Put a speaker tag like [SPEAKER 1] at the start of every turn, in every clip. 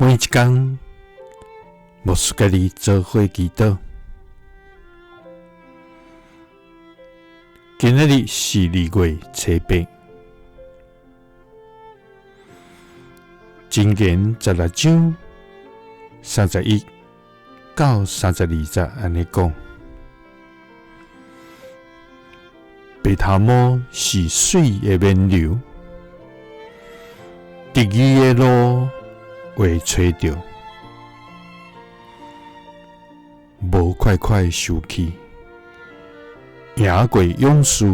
[SPEAKER 1] 每一工，牧師佮你做伙祈禱。今仔日是2月初8，箴言16章31到32節按呢講：白頭毛是媠的冕旒，直義的路會揣著，無快快受氣，贏過勇士，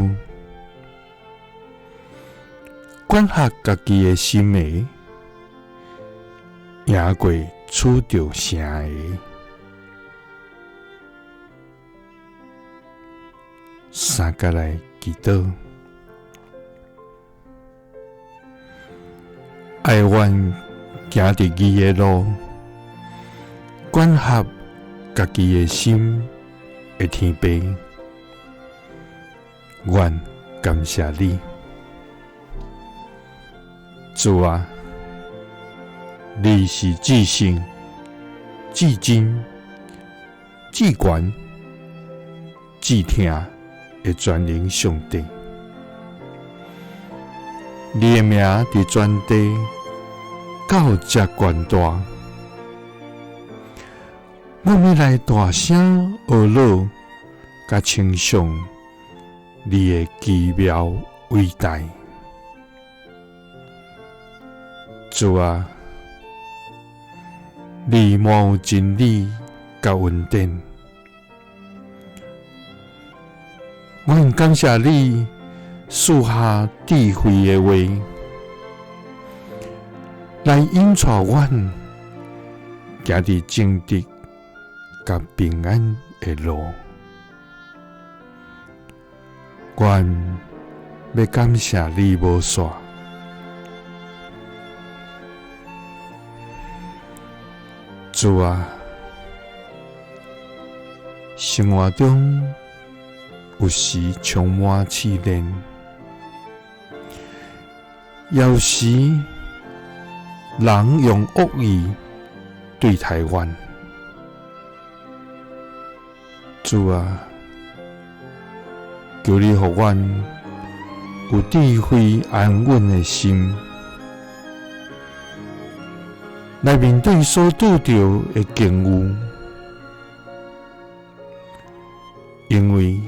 [SPEAKER 1] 管轄家己的心的，贏過取著城的。三角來祈禱，愛阮行佇義的路，管轄家己的心的天父，阮感謝你，主啊，你是至聖、至真、至懸、至疼的全能上帝，你的名佇全地到遮懸大，阮欲來大聲呵咾，佮稱頌你的奇妙偉大。主啊，你滿有真理佮恩典，阮感謝你賜下智慧的話，來引帶阮行佇正直佮平安的路。阮欲感謝你無煞。主啊，生活中有時充滿試煉，有時人用惡意對待阮。主啊，求你予阮有智慧安穩的心，來面對所拄著的境遇，因為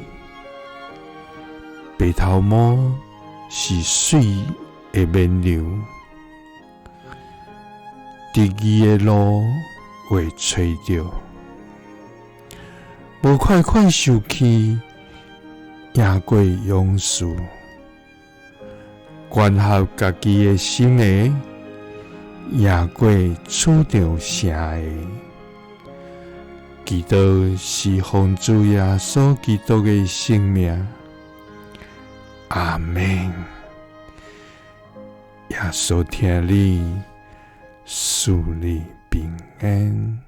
[SPEAKER 1] 白頭毛是媠的冕旒，直義的路會揣著，無快快受氣，贏過勇士，管轄家己的心的，贏過取著城的。祈禱是奉主耶穌基督的聖名，阿們。耶穌疼你，賜你平安。